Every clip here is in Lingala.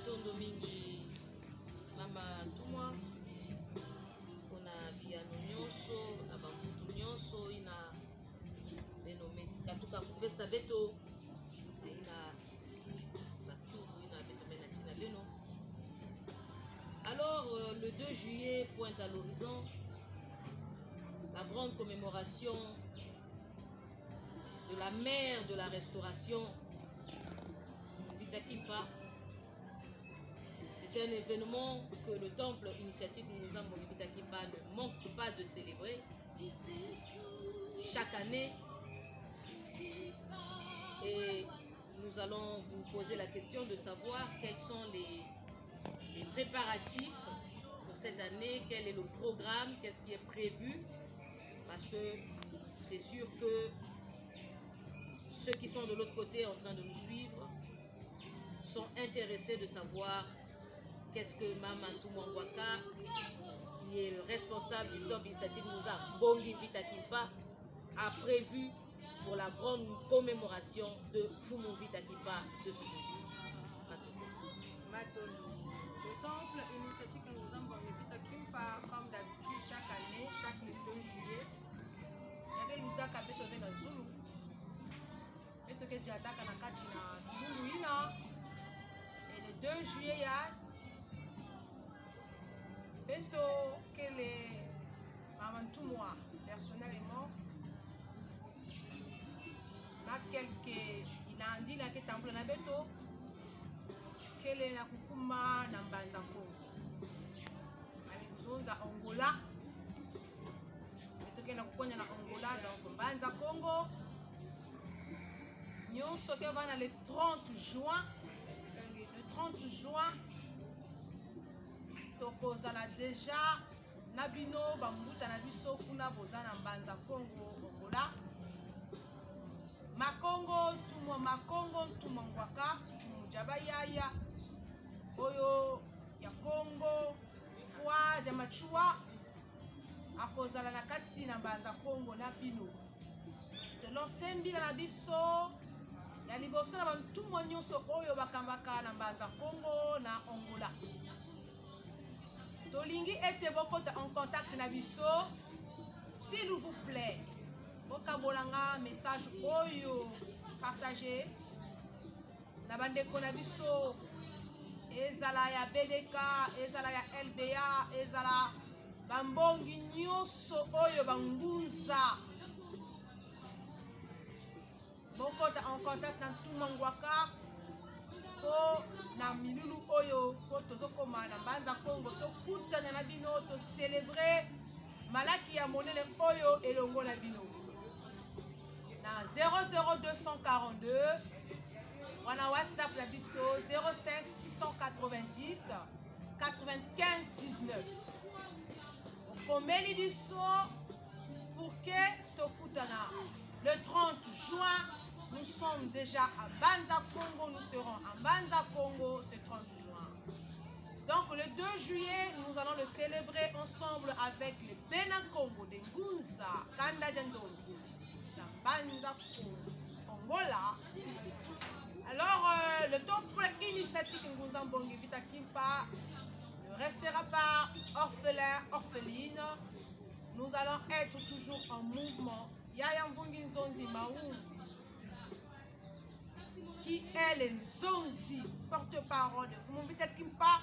Matondo mingi mama Ntumwa mpona biyano nyonso na bamvutu nyonso ina beno katuka kopesa beto na ina bakiubu ina beto me na ntina beno. Alors le 2 juillet pointe à l'horizon la grande commémoration de la mère de la restauration, Vita Kimpa. C'est un événement que le temple initiatique Ngunza Vita Kimpa ne manque pas de célébrer chaque année. Et nous allons vous poser la question de savoir quels sont les préparatifs pour cette année, quel est le programme, qu'est-ce qui est prévu, parce que c'est sûr que ceux qui sont de l'autre côté en train de nous suivre sont intéressés de savoir qu'est-ce que Mama Ntumwa Ngwaka, qui est le responsable du temple initiatique Ngunza Mbongi Vita Kimpa, a prévu pour la grande commémoration de Mfumu Vita Kimpa de ce jour. Matondo. Matondo. Le temple initiatique Ngunza Mbongi Vita Kimpa, comme d'habitude, chaque année, chaque 2 juillet, yake lutaka mpe toza na Zulu mpe toke diataka na kati na Lulu ina et le 2 juillet ya mpe tokele Mama Ntumwa personnellement na quelque inandi na ketambula na beto kele na kukuma na Mbanza Kongo ami kuzonza Angola tokenda kokonya na Angola donc Mbanza Kongo nyonso ke bana le 30 juin, le 30 juin tokozala déjà na bino bambuta na biso kuna boza na Mbanza Kongo Angola. Makongo Ntumwa, Makongo Ntumwa Ngwaka Mujaba Yaya oyo ya Kongo foi ya machua akozala na kati na Mbanza Kongo na bino. Tolonse mbila na biso ya liboso na bantumwa nyonso oyo bakambaka na Mbanza Kongo na Angola. Tolingi ete bokota en contact na biso, s'il vous plaît. Bokabolanga message oyo, partager na bandeko na biso, ezala ya BDK, ezala ya LBA, ezala bambongi nyonso oyo bangunza. Bokota en contact na Ntumwa Ngwaka po na milulu oyo po tozokoma na Mbanza Kongo, tokutana na bino, tocélébrer malaki ya monene oyo elongo na bino. Na 00242 wana WhatsApp na biso 05 690 95 19. Okomeli biso pour que tokutana le 30 juin. Nous sommes déjà à Mbanza Congo, nous serons à Mbanza Congo ce 30 juin. Donc le 2 juillet, nous allons le célébrer ensemble avec les Bena Congo de Ngunza, Kanda Djandongo, Mbanza Congo, Angola. Alors le temple initiatique Ngunza Mbongi Vita Kimpa ne restera pas orphelin, orpheline. Nous allons être toujours en mouvement. Yaya Mvungi Nzonzi Maou, qui est le Nzonzi, porte-parole de Mfumu Vita Kimpa,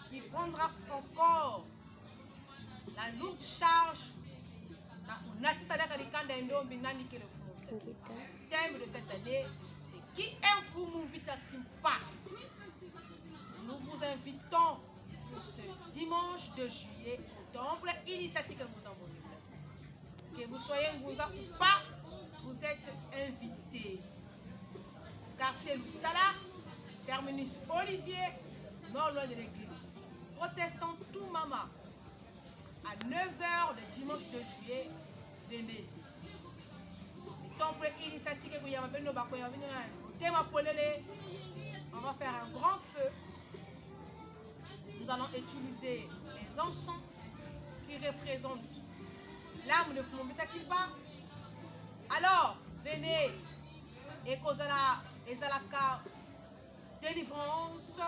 qui prendra encore la lourde charge na Unati Sadaka Likanda Ndombi Nani ke le Mfumu Vita Kimpa. Le thème de cette année, c'est qui est Mfumu Vita Kimpa. Nous vous invitons pour ce dimanche 2 juillet au temple initiatique Ngunza Mbongi. Que vous soyez Ngunza ou pas, vous êtes invités. Quartier Lusala, terminus Olivier, non loin de l'église protestant Toumama, à 9h le dimanche 2 juillet, venez. Le temple initiatique on va faire un grand feu. Nous allons utiliser les encens qui représentent l'âme de Mfumu Vita Kimpa. Alors, venez. Et Kozala, Ezalaka, 2 Délivrance,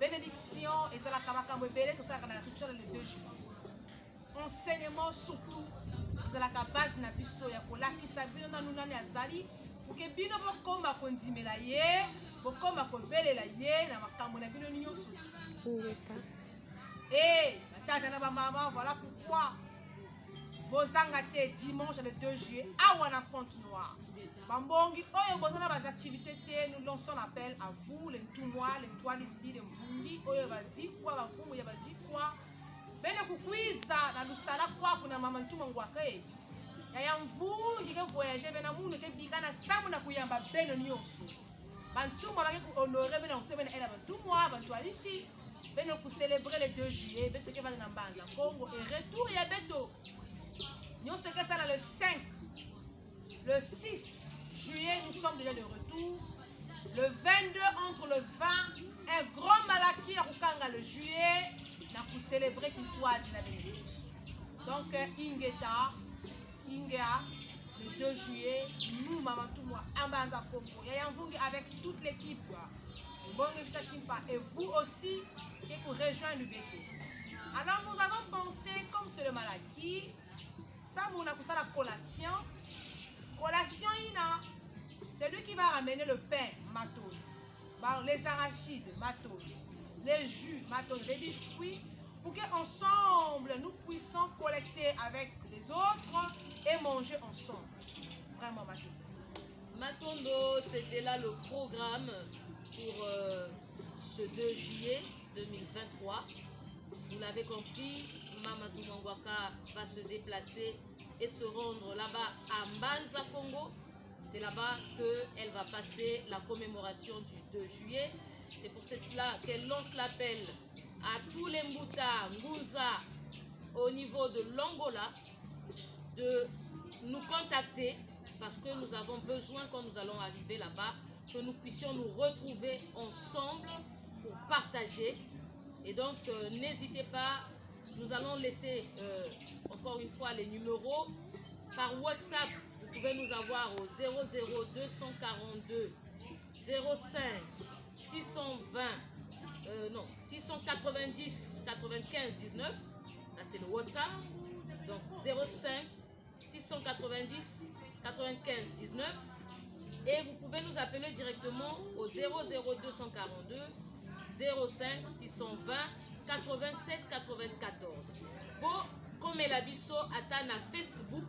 bénédiction, ezalaka makambo ebele tosalaka na rituel le 2 juillet. Enseignement surtout ezalaka base na biso ya kolakisa bino nanu nani azali poke bino bokoma kondimela ye, bokoma kobelela ye na makambo na bino nyonso. Ingeta. E batata na bamama, voilà pourquoi bozanga te dimanche le 2 juillet awa na Pointe Noire. Bambongi oyo boza na baactivité te, nous lançons l'appel à vous, les ntumwa, les ntwalisi, les mvungi oyo bazikwa, bafumu ya bazikwa bene kukwiza na lusala kwaku na mama ntuma ngwaka e yaya mvungi ke voyage bena munu ke bika na samu na kuyamba beno nyonso. Bantumwa bake kuhonore bena kutu bena ela bantumwa bantwalishi beno kucélébrer le 2 juillet beto ke bana na Mbanza Congo et retour ya beto nyonso ekesala le 5, le 6 juillet, nous sommes déjà de retour. Le 22, entre le 20, un grand malaki ya kokanga le juillet na kucélébrer kintwadi na bénédiction. Donc ingeta ingea le 2 juillet, nous, Mama Ntumwa Ambanza Congo, Yaya Mvungi avec toute l'équipe Mbonge Vita Kimpa et vous aussi qui vous rejoignent le. Alors nous avons pensé, comme c'est le malaki samuna kusala collation, collation ina, c'est lui qui va ramener le pain mato, les arachides mato, les jus mato, les biscuits, pour qu'ensemble nous puissions collecter avec les autres et manger ensemble. Vraiment, Matondo. Matondo, c'était là le programme pour ce 2 juillet 2023. Vous l'avez compris, Mama Ntumwa Ngwaka va se déplacer et se rendre là-bas à Mbanza Congo. C'est là-bas qu'elle va passer la commémoration du 2 juillet. C'est pour cela qu'elle lance l'appel à tous les Mbuta, Ngunza, au niveau de l'Angola, de nous contacter parce que nous avons besoin, quand nous allons arriver là-bas, que nous puissions nous retrouver ensemble pour partager. Et donc, n'hésitez pas, nous allons laisser encore une fois les numéros par WhatsApp. Vous pouvez nous avoir au 00 242 05 620, non, 690 95 19. Là, c'est le WhatsApp. Donc, 05 690 95 19. Et vous pouvez nous appeler directement au 00 242 05 620 87 94. Bokomela biso ata na Facebook,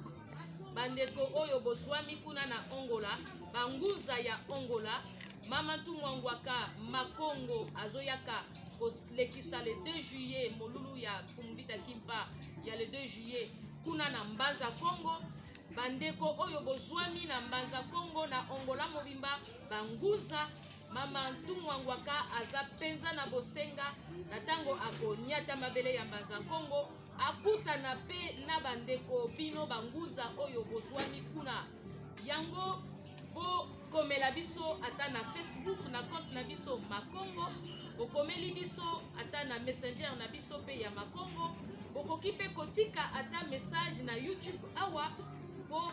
bandeko oyo bozwami kuna na Angola, banguza ya Angola, Mama Ntumwa Ngwaka Makongo azoyaka kolekisa le 2 juillet, molulu ya Mfumu Vita Kimpa ya le 2 juillet kuna na Mbanza Congo. Bandeko oyo bozwami na Mbanza Congo, na Angola mobimba, banguza, Mama Ntumwa Ngwaka aza mpenza na bosenga na ntango akoniata mabele ya Mbanza Congo, akutana mpe na bandeko bino banguza oyo bozwami kuna. Yango bokomela biso ata na Facebook na compte na biso Makongo, bokomeli biso ata na Messenger na biso mpe ya Makongo, bokoki mpe kotika ata message na YouTube awa po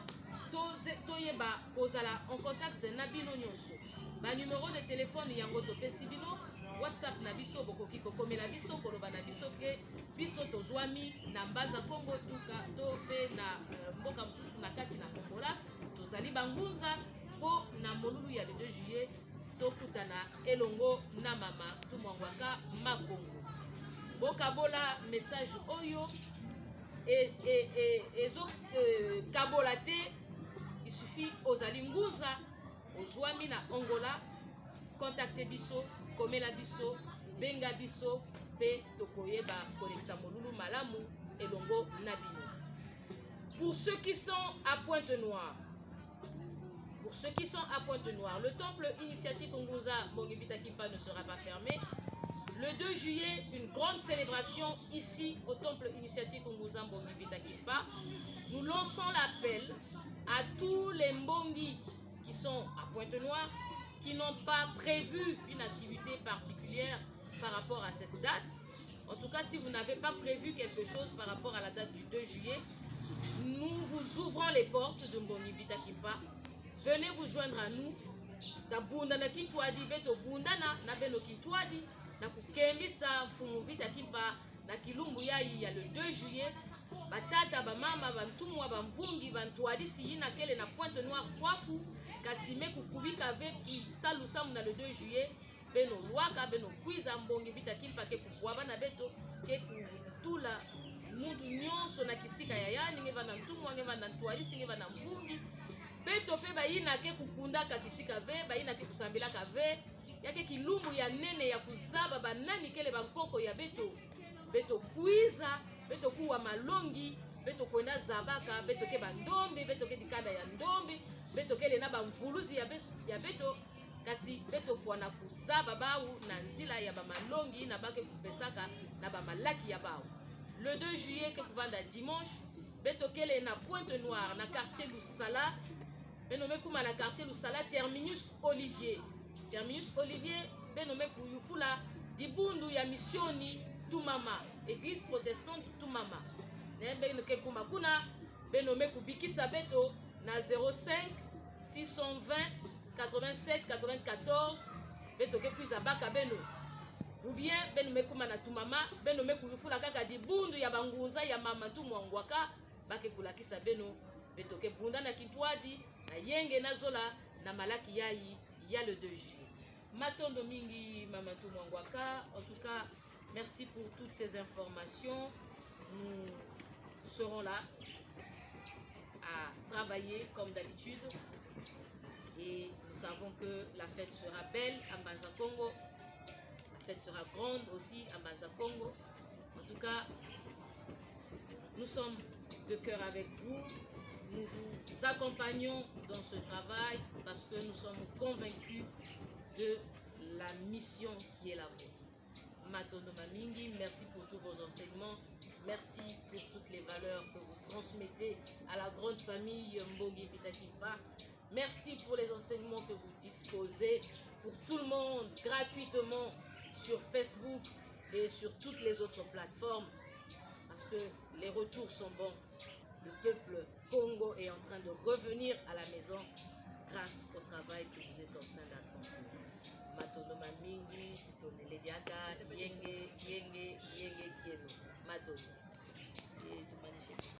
toyeba kozala en contact na bino nyonso. Banumero de telefone yango topesi bino, WhatsApp na biso, bokoki kokomela biso, koloba na biso ke biso tozwami na Mbanza Congo tuka to mpe na mboka mosusu na kati na Angola, tozali bangunza mpo na molulu ya le 2 juillet, tokutana elongo na Mama Ntumwa Ngwaka Makongo. Bokabola message oyo ezokabola te, il suffit ozali nguza ozwami na Angola, contacte biso, komela biso, benga biso mpe tokoyeba kolekisa molulu malamu elongo na bino. Pour ceux qui sont à Pointe-Noire, pour ceux qui sont à Pointe-Noire, le temple initiatique Ngunza Mbongi Vita Kimpa ne sera pas fermé. Le 2 juillet, une grande célébration ici au temple initiatique Ngunza Mbongi Vita Kimpa. Nous lançons l'appel à tous les Mbongi qui sont à Pointe-Noire, qui n'ont pas prévu une activité particulière par rapport à cette date. En tout cas, si vous n'avez pas prévu quelque chose par rapport à la date du 2 juillet, nous vous ouvrons les portes de Mbongi Vita Kimpa. Venez vous joindre à nous. Tabunda na kintwadi beto bundana na beno kintwadi na kukembisa mfumu vita kimpa na kilumbu yayi ya le 2 juillet. Batata, bamama, bantumwa, bamvungi, bantwadisi yina kele na Pointe Noire kwaku kasi me kukubika ve kisalu samu na le 2 juillet beno lwaka beno kwiza mbongi vita kimpa ke kubwaba na beto ke kutula mutu nyonso na kisika ya yani nge vanda ntumwa nge vanda ntwadisi nge vanda mvungi beto pe bayina ke kukundaka kisika ve bayina ke kusambelaka ve yake kilumbu ya nene ya kuzaba banani kele bankoko ya beto beto kwiza beto kuwa malongi beto kwenda zabaka beto ke bandombe beto ke dikanda ya ndombe beto kele na bamvuluzi ya, ya beto kasi beto fwana kuzaba bawu na nzila ya bamalongi na bake kupesaka na bamalaki ya bawu. Le 2 juillet ke kuvanda dimanche beto kele na Pointe Noire na quartier Lusala beno mekuma na quartier Lusala terminus Olivier, terminus Olivier beno mekuyufula dibundu ya missioni Tumama, église protestante Tumama ne beno ke kuma kuna beno mekubikisa beto na 05 620 87 94 beto ke kuiza baka beno ou bien beno mekuma na Tumama beno mekuyufula kaka dibundu ya bangunza ya mama ntumwangwaka bake kulakisa beno beto ke bunda na kintwadi na yenge na zola na malaki yayi ya le 2 juillet. Matondo mingi mama ntumwangwaka, en tout cas merci pour toutes ces informations. Nous serons là à travailler comme d'habitude et nous savons que la fête sera belle à Mbanza Congo, la fête sera grande aussi à Mbanza Congo. En tout cas, nous sommes de cœur avec vous, nous vous accompagnons dans ce travail parce que nous sommes convaincus de la mission qui est la vôtre. Matondo Mamingi, merci pour tous vos enseignements, merci pour toutes les valeurs que vous transmettez à la grande famille Mbongi Vita Kimpa. Merci pour les enseignements que vous disposez pour tout le monde gratuitement sur Facebook et sur toutes les autres plateformes parce que les retours sont bons. Le peuple Congo est en train de revenir à la maison grâce au travail que vous êtes en train d'accomplir. Matondo Mamingi, tutonele diaka, yenge, yenge, yenge kieno. Matondo. Et tumanishe.